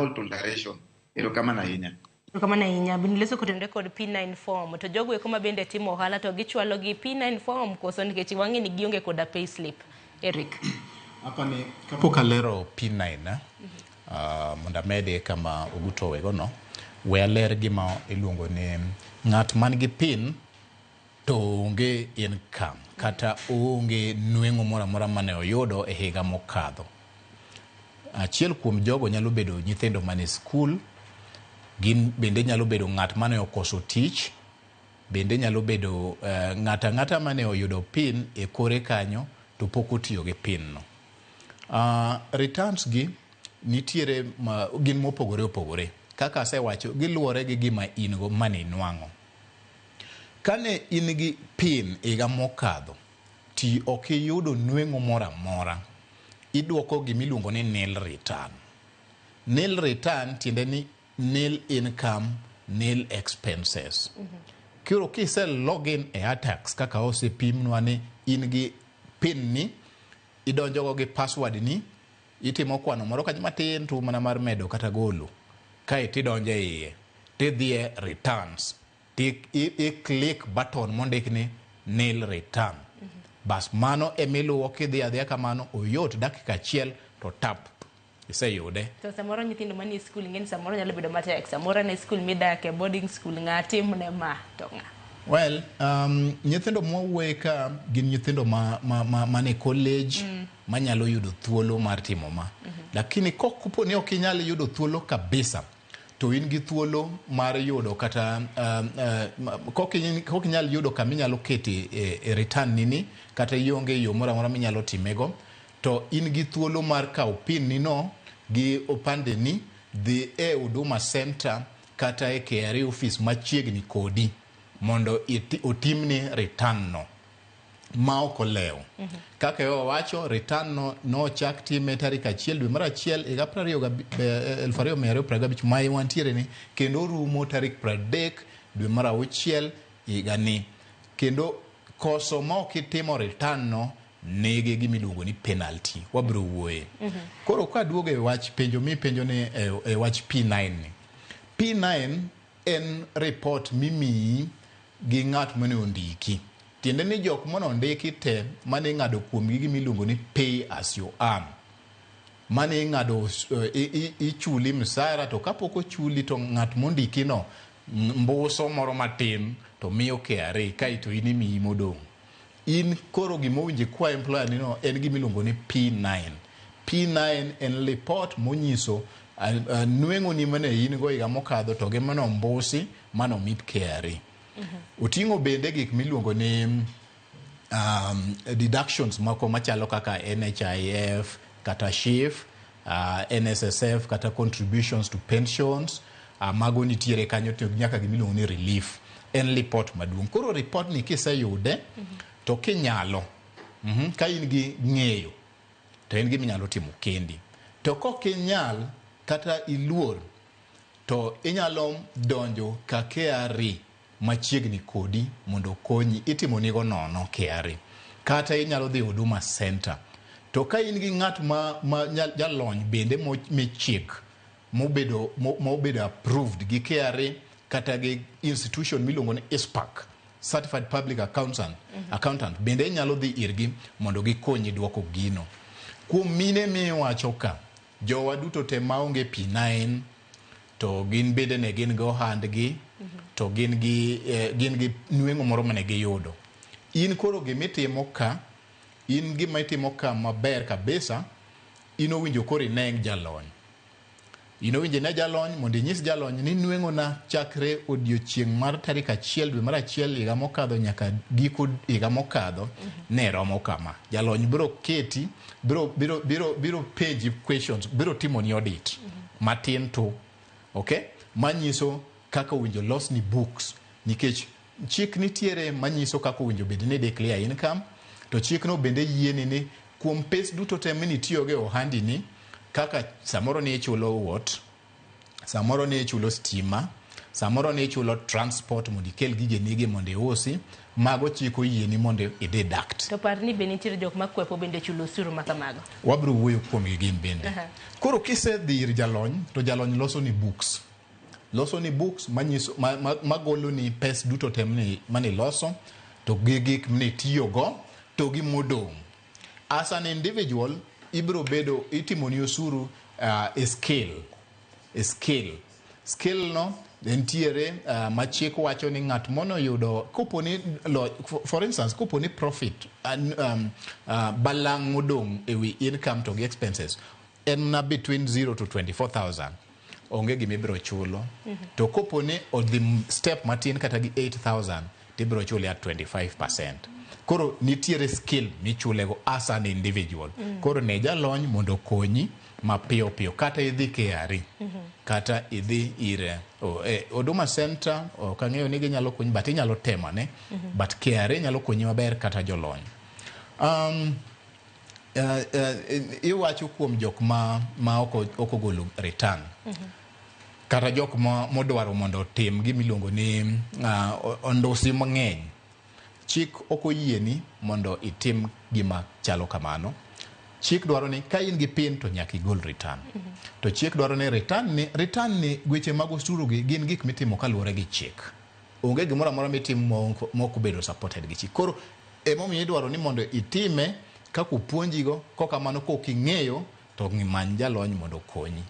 Toleration. Erokamano ahinya. Erokamano ahinya. Bende loso kotenore kod P9 form. To jogo eko ma bende timo ohala to gichwalo gi P9 form koso nikech wang'e ni gionge koda payslip. Eric. Hapa ni kapok alero P9 mondo amede kama Oguto owegono, we aler gima iluongo ni ng'at man gi PIN to onge income kata oonge nweng'o moro amora mane oyudo e higa mokadho. Achiel kuom jogo nyalo bedo nyithindo mane skul, gin bende nyalo bedo ng'at mane okoso tich, bende nyalo bedo ng'at ang'ata mane oyudo PIN e kore kanyo to pok otiyo gi PIN no. Returns gi nitiere ma, gin mopogore opogore. Kaka asewacho, giluwore gi gima in go mane inwang'o. Kane in gi PIN higa mokadho, ti ok iyudo nweng'o moro amora, idwoko gimiluongo ni nil return. Nil return tiende ni nil income, nil expenses. Koro kise login e iTax kaka osepimnwa ni in gi PIN ni, idonjo go gi password ni, itimo kwano moro kanyo matin to mana mar medo kata golo. Kae tidonjo e iye, tidhi e returns, ti i click button mondik ni nil return. Bas mano emiluwo kidhi adhiya kamano, oyot dakika achiel to tap, iseyude. To samoro nyithindo manie skul ing'e ni samoro nyalo bedo matek. Samoro en e skul midake, boarding school, ng'a timne ma to ng'a. Well, nyithindo mwawuoye ka gin nyithindo ma mane college manyalo yudo thuolo mar timo ma. Lakini kopo ni ok inyal yudo thuolo kabisa, to in gi thuolo mar yudo kata kok inyal yudo kama inyalo kete e return nini kata ionge yo moro amora minyalo timego, to in gi thuolo mar kawo PIN ni no gi opande ni dhi e Huduma Center kata e KRA office machiegni kodi mondo otimni return no ma ok olewo. Kaka owacho, return no nochak time tarik 1 dwe mar 1 higa 2025 ma wantiere ni, kendo orumo tarik 30 dwe mar 6 higa ni. Kendo koso ma ok itimo return no nigi gimiluongo ni penalty, wabiro wuoye. Koro kaduogo e wach penjo mipenjo ni e wach P9 ni. P9 en report mimiyi gi ng'at mane ondiki. Tiende ni jok mane ondiki te mane ing'ado kuomgi gimiluongo ni pay as you earn. Mane ing'ado ichuli msara to kapok ochuli to ng'at mondiki no mbuso moro matin to miyo KRA kaeto in imiyi modong'. In koro gimowinjo ikwa employer ni no en gimiluongo ni P9. P9 en report monyiso nweng'o ni mane in go higa mokadho to gi mane ombusi mane omi KRA. Oting'o bende gik miluongo ni deductions moko machalo kaka NHIF kata SHIF, NSSF kata contributions to pensions, mago nitiere kanyo to nyaka gimiluongo ni relief. En report maduong'. Koro report ni kiseyude to kinyalo ka in gi ng'eyo to en gima inyalo timo kendi. To kok inyal kata iluor to inyalo donjo ka KRA machiegni kodi mondo okonyi itimo nigo nono KRA. Kata inyalo dhi Huduma Center. To ka in gi ng'at ma jalony bende michik mobedo approved gi KRA kata gi institution miluongo ni ICPAK, Certified Public Accountant, accountant bende inyalo dhi irgi mondo gikonyi duoko gino. Kuom mine miwacho ka, jowa duto te maonge P9 to gin bende ne gin gi ohandgi to gin gi nweng'o moro mane giyudo. In koro gimitimo ka, in gima itimo ka maber kabisa, in owinjo koro ine jalony. In owinjo ine jalony mondo inyis jalony ni nweng'ona chakre odiochieng' mar tarik 1 dwe mar 1 higa mokadho nyaka giko higa mokadho ne romo kama. Jalony biro keti, biro penji questions, biro timoni audit matin to, okay? Manyiso kaka owinjo losni books nikech chik nitiere manyiso kaka owinjo bed ni declare income to chikno bende yieni ni kuom pes duto te minitiyogo e ohandi ni kaka samoro ni ichulo wuot, samoro ni ichulo stima, Samoro ni ichulo transport mondo ikel gigenigi mondo iusi, mago chik oyieni mondo i deduct. To par ni be nitiere jok makwepo bende chulo osuru ma kamago. Wabiro wuoyo kuomgi gin bende. Koro kisedhi ir jalony, to jalony loso ni books. Loso ni books manyiso magolo ni pes duto te maniloso, to gi gik mnitiyogo, to gi modong'. As an individual, ibiro bedo itimoni osuru e scale. E scale. Scale no nitiere ma chik wacho ni ng'at monoyudo koponi for instance koponi profit balang' modong' ewi income to gi expenses en na between 0 to 24,000 onge gima ibiro chulo. To koponi odhi step matin kata gi 8,000 tibiro chule at 25%. Koro nitiere scale michulego as an individual. Koro ne jalony mondo okonyi mapiyo piyo, kata idhi KRA, kata idhi ir Huduma Center. Ok ang'eyo ni ginyalo konyi, but inyalo temane. But KRA nyalo konyi maber kata jolony. Iwacho kuom jok ma ok ogolo return, kata jok ma modwaro mondo otim gimiluongo ni ondusi mang'eny. Chik ok oyieni mondo itim gima chalo kamano. Chik dwaro ni ka in gi PIN to nyaka igol return. To chik dwaro ni return ni weche mag osuru gi gin gik mitimo kaluwore gi chik. Onge gimoro amora mitimo mok obedo supported gi chik. Koro emomiyo idwaro ni mondo itime kaka opuonjigo. Kokamano kok ing'eyo to many jalony mondo okonyi.